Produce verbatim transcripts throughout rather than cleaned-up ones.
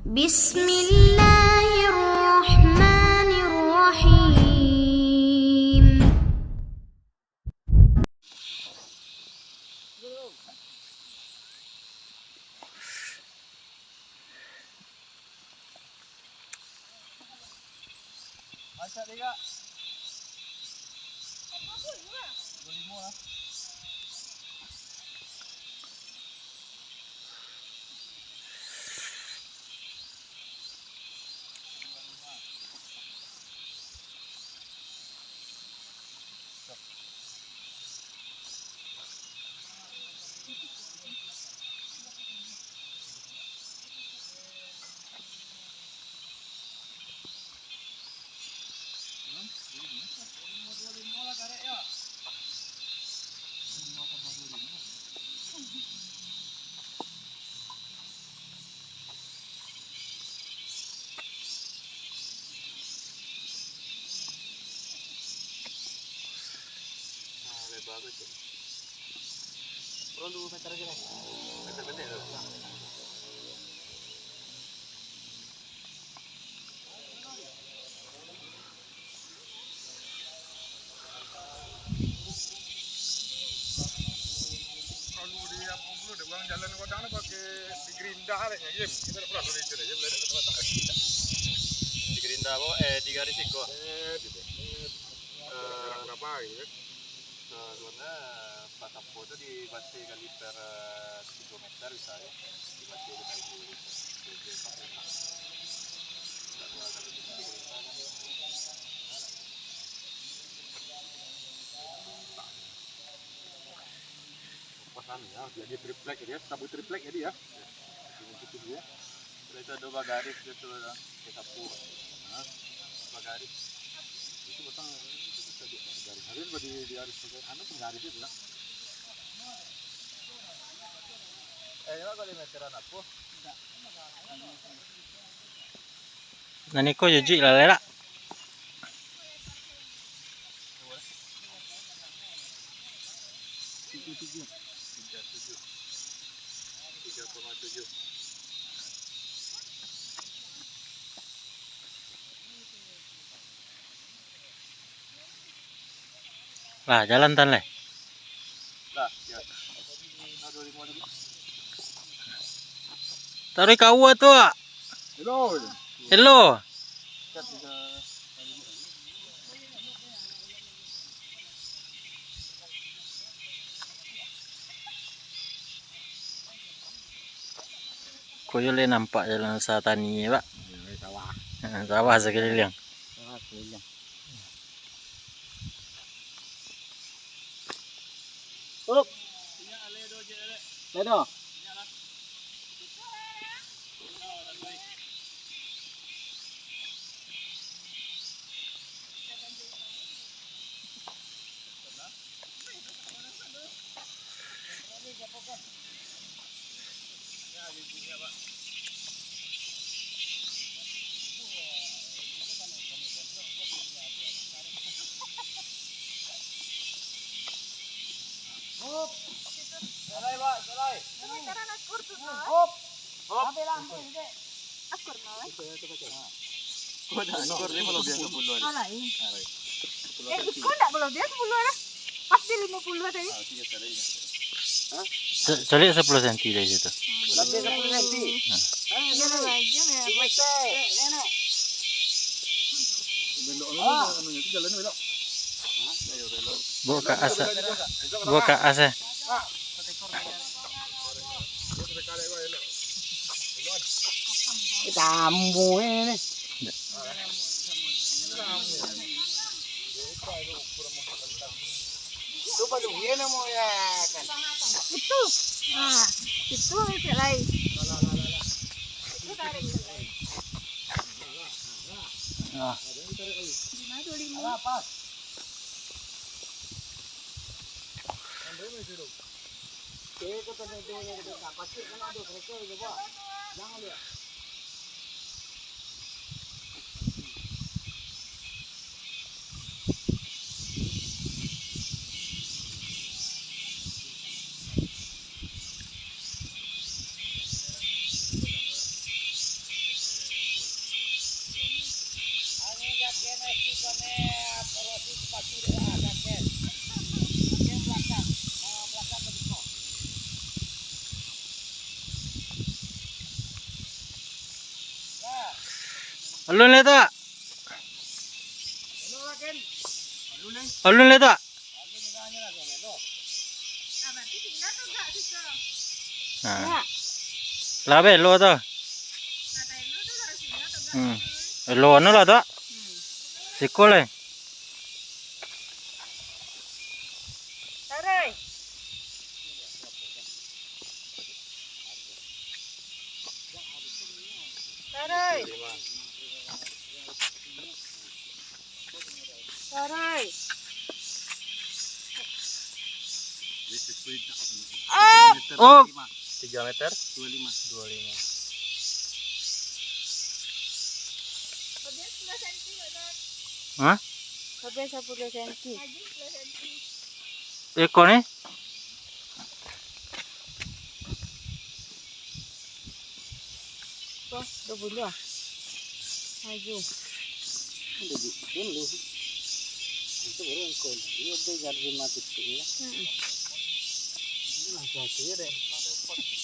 Bismillahirrahmanirrahim. Masak tiga. Dua limo lah. Nah, lebar tu, cik. Kurang dua meter aja lah. Meter pendek tu. Nah. Kalau di apa dulu deh, urang jalan kadang tu pakai digerinda lah, ya, Jim. Kita tak pernah beli itu deh, Jim. Lihat tempat tak. Digerinda apa? Eh, digaris iko. Eh, gitu. Eh, berapa gitu kan? Eh, sebenarnya pas sapu tu dibanting kali per, eh, tigo meter bisa ya. Dibanting di kayu gitu. Jadi, pakai tak. Tak dua kali gitu, digerinda kan. Pas anu ya, jadi triplek ya, sapu triplek jadi ya. Jadi gitu ya. Kalau itu ada bagaris gitu lah, kayak sapu. Hah? Bagaris. Itu batang, itu bisa di garis. Harus di, di garis pakai anu penggaris itu ya. Eh, ini kok di meteran apa? Nan iko jujuik lah, lah. Tiga tujuh. Tiga tujuh. Tiga koma tujuh. Lah, jalan tan leh. Lah, ya. Taruh kawa tu, ah. Hello. Hello. Koyo le nampak jalan satani, Pak. Yo, sawah. Sawah sakuliliang. Sawah sakuliliang. Up. Ledo. Hop. Salai, Pak, salai. Hop. Hop. Ambil lah, ambil, ambil. Akur, no, eh? Kau dah akur, dia kalau biasa puluhan. Oh, lain. Eh, kau ndak kalau biasa puluhan lah. Pasti lima puluh tadi. Ah, tiga kali. Hah? Sa-, caliak sapuluah senti dari situ. Lebih sapuluah senti. Nah. Ayo, ayo, ayo. Belok, ah, anu itu jalannya belok. Hah? Ayo, belok. Buka asa. Buka asa. Tamu ini. Itu baru dia namo ya kan. Itu. Nah, itu cek lain. Itu tarik cek lain. Nah. Lima dua lima. Apa? Alun lai tak? Alun lai tak? Nah. Lah belo tu. Hmm. Elo anu lah tak? Siko lai. Tarik. Tarik. Tarik. Ah. Oh. Tiga meter? Dua lima. Dua lima. Hah? Sampai sepuluh senti. Iko ni? Tuh, dua puluh ah. Maju. Udah di-, dulu. Itu baru engkau. Ini udah jadi mati tu ya. Mm-mm. Ini langsung aja deh.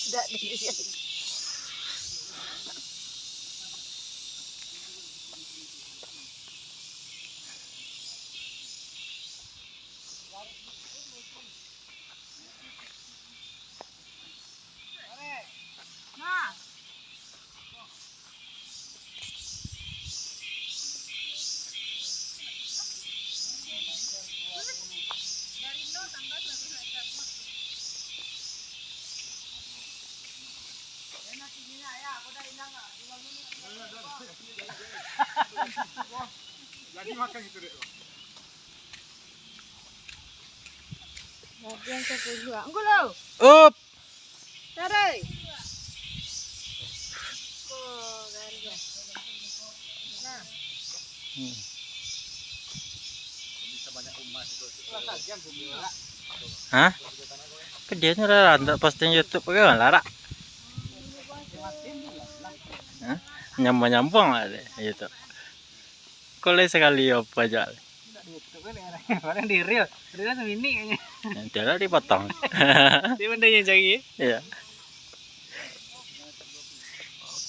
Tidak dilihat. Nah. Jadi makan gitu deh. Bagian sepuluh. Anggulo. Up. Tarik. Oh, garis. Nah. Hmm. Hah? Kan dia ni lah, ndak posting YouTube ke, lah, rak. Hah? Nyambung-nyambung lah deh, YouTube. Kau lai sakali apa aja. Indak di YouTube kan, orang, orang di reel. Reel saminik kayaknya. Nanti lah dipotong. Dia pandai yang cari. Iya.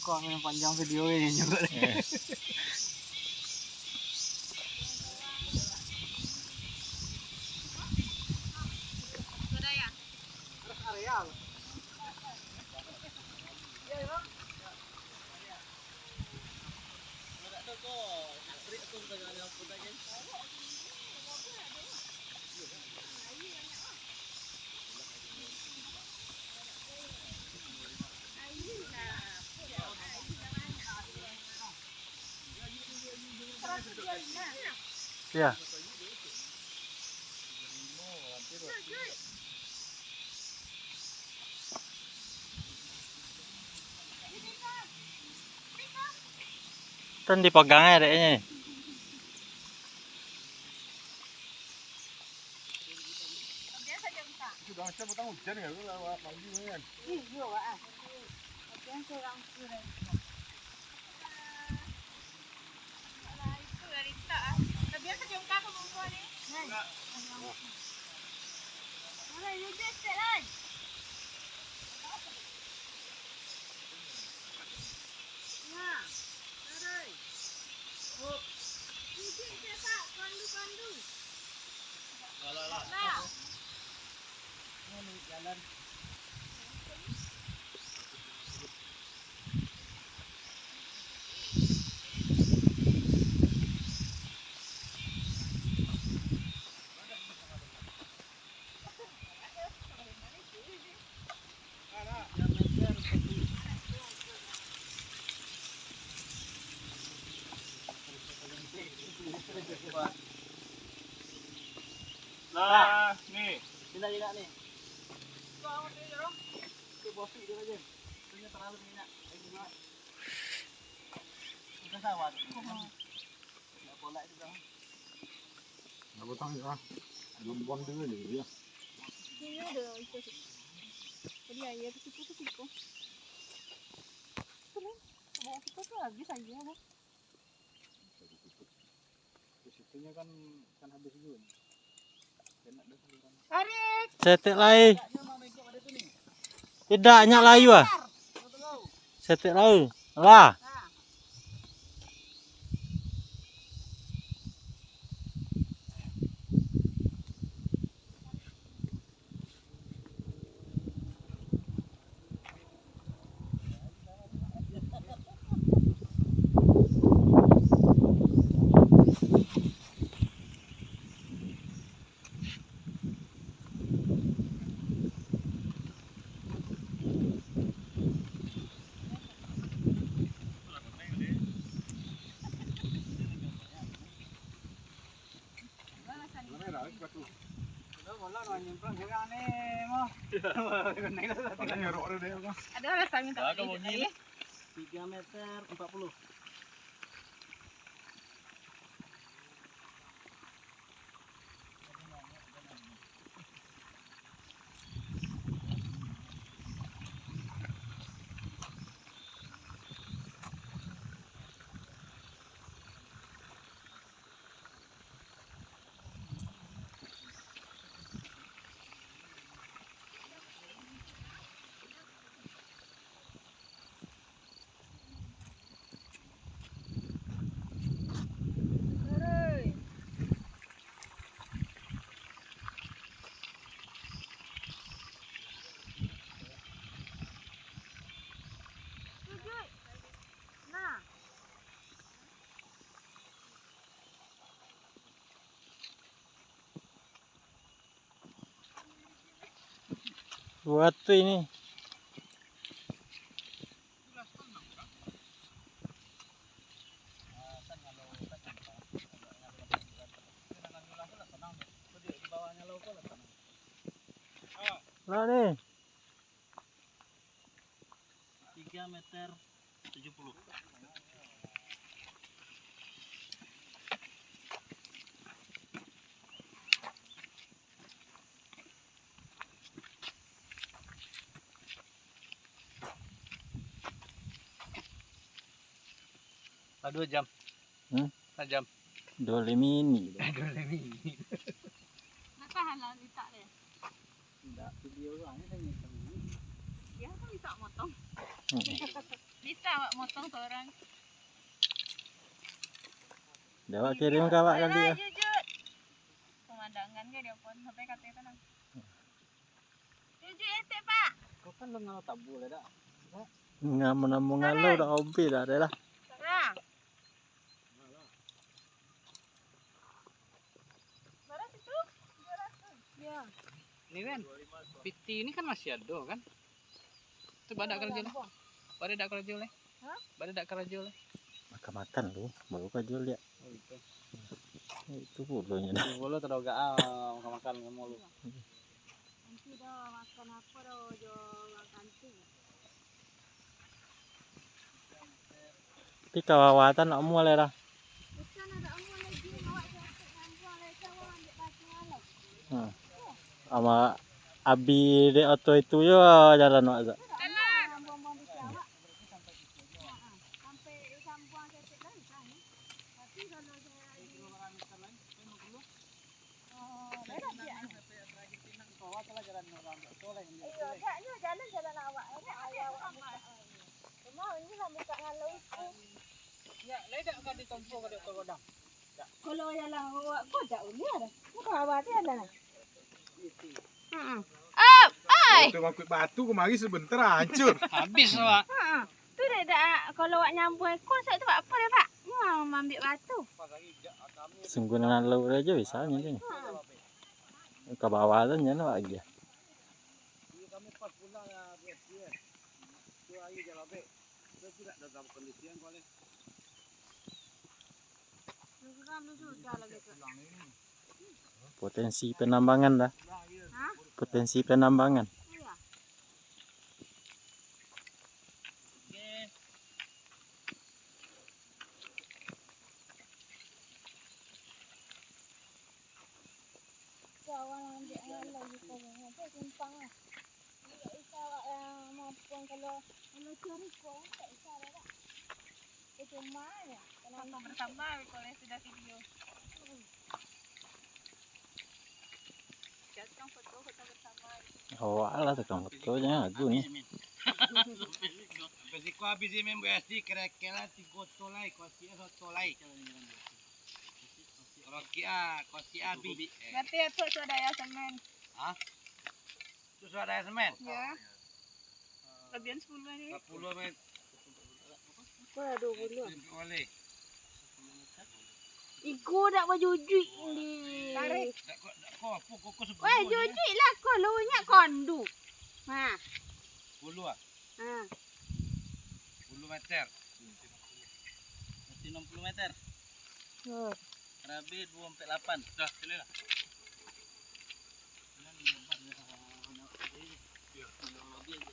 Kok yang panjang video ini juga. Iya. Iya. Kan dipegang ya, deknya. Sudah macam petang hujan ya, lu lewat pagi ni kan. Iyo, Wak, ah. Hujan seorang tu dah. Alah, itu lah letak, ah. Tapi aku cium kau muka ni. Kan? Alah, you just step lah. Nah, tarik. Ijin cakap, pandu-pandu. Lah. Lah, ni. Sila, sila ni. Itu bosi dia aja. Itu terlalu minyak. Ayo, dua. Kita sawat. Nak bolak itu dah. Nak potong ya. Belum buang dulu ni, ya. Ini ada itu sih. Jadi air tu situ tu situ. Terus, bawa kita tu habis aja lah. Di situnya kan, kan habis juga. Enak dah saluran. Tarik. Setek lai. Tidak, nyak layu ah. Setek lai. Lah. Nah. Ada alasan minta air. Tiga meter empat puluh. Buat tu ini. Lah ni. Tiga meter tujuh puluh. Lah dua jam. Hmm? Lah jam. Dua lima ini. Dua lima ini. Nak tahan lah litak deh. Ndak, video tu hanya saya ngitung ini. Dia kan bisa motong. Hmm. Bisa awak motong seorang. Dah awak kirim ka awak kali ya. Jujur. Pemandangan ke dia pun sampai katanya tenang. Tujuh etek, Pak. Kau kan lo ngalo tabu lah, dak? Nggak menambung ngalo, dak obi dah, dah lah. Nah. Berapa itu? Dua ratus. Ya. Ini kan, piti ini kan masih ada kan? Itu badak kerja lah. Badak dak kerja lah. Hah? Badak dak kerja lah. Makan-makan lu, baru kerja lihat. Oh, itu. Itu pulonyo dah. Itu pulo terogak ah, makan-makan sama lu. Nanti dah makan apa dah, jo urang kantin. Tapi kawawatan nak mua lai dah. Bukan ada mua lagi, awak jangan nak mua lai, awak ambil batu malam. Hmm. Ama abi dek oto itu yo jalan awak tu. Alah. Buang-buang piti awak. Ha, ha. Sampai sambuang ketek lai kan. Tapi kalau saya Kalau jalan awak ko dak ulih dah. Ko awak tu jalan. Heeh. Oh, ai. Waktu mangkuik batu kemari sebentar hancur. Habis awak. Heeh. Tu dek dak, kalau awak nyambuang iko, sak tu buat apo dek, Pak? Nyo maambiak batu. Sungguah nan lauk aja bisa nyo tu. Ha. Ka bawah tu nyo awak agiah. Potensi penambangan dah. Hah? Potensi penambangan. Iya. Kawan ambil anak lagi, kawan aja simpang lah. Tidak bisa awak yang mampu kalau, kalau cari kawan tak bisa ada, Kak. Itu cuma ya. Foto bersama kalau sudah video. Jatuh foto, foto bersama. Awak lah tukang foto je, aku ni. Besiko habis ini main B S D, kira-kira tiga to lai, kau sih satu lai. Rocky A, kau sih A B. Berarti itu sudah ya semen. Hah? Tu sudah ada semen? Ya. Lebihan sepuluh ni. Sepuluh men. Kau ada dua puluh. Boleh. Iko dak bajujuik ni. Tarik. Dak kau, dak kau apa kau, kau sepuluh. Weh, jujuik lah kau, lu nyak kondu. Ha. Sepuluh ah. Ha. Sepuluh meter. Berarti enam puluh meter. Oh. Rabi dua empat lapan. Dah, sini lah.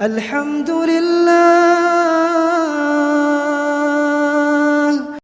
Alhamdulillah.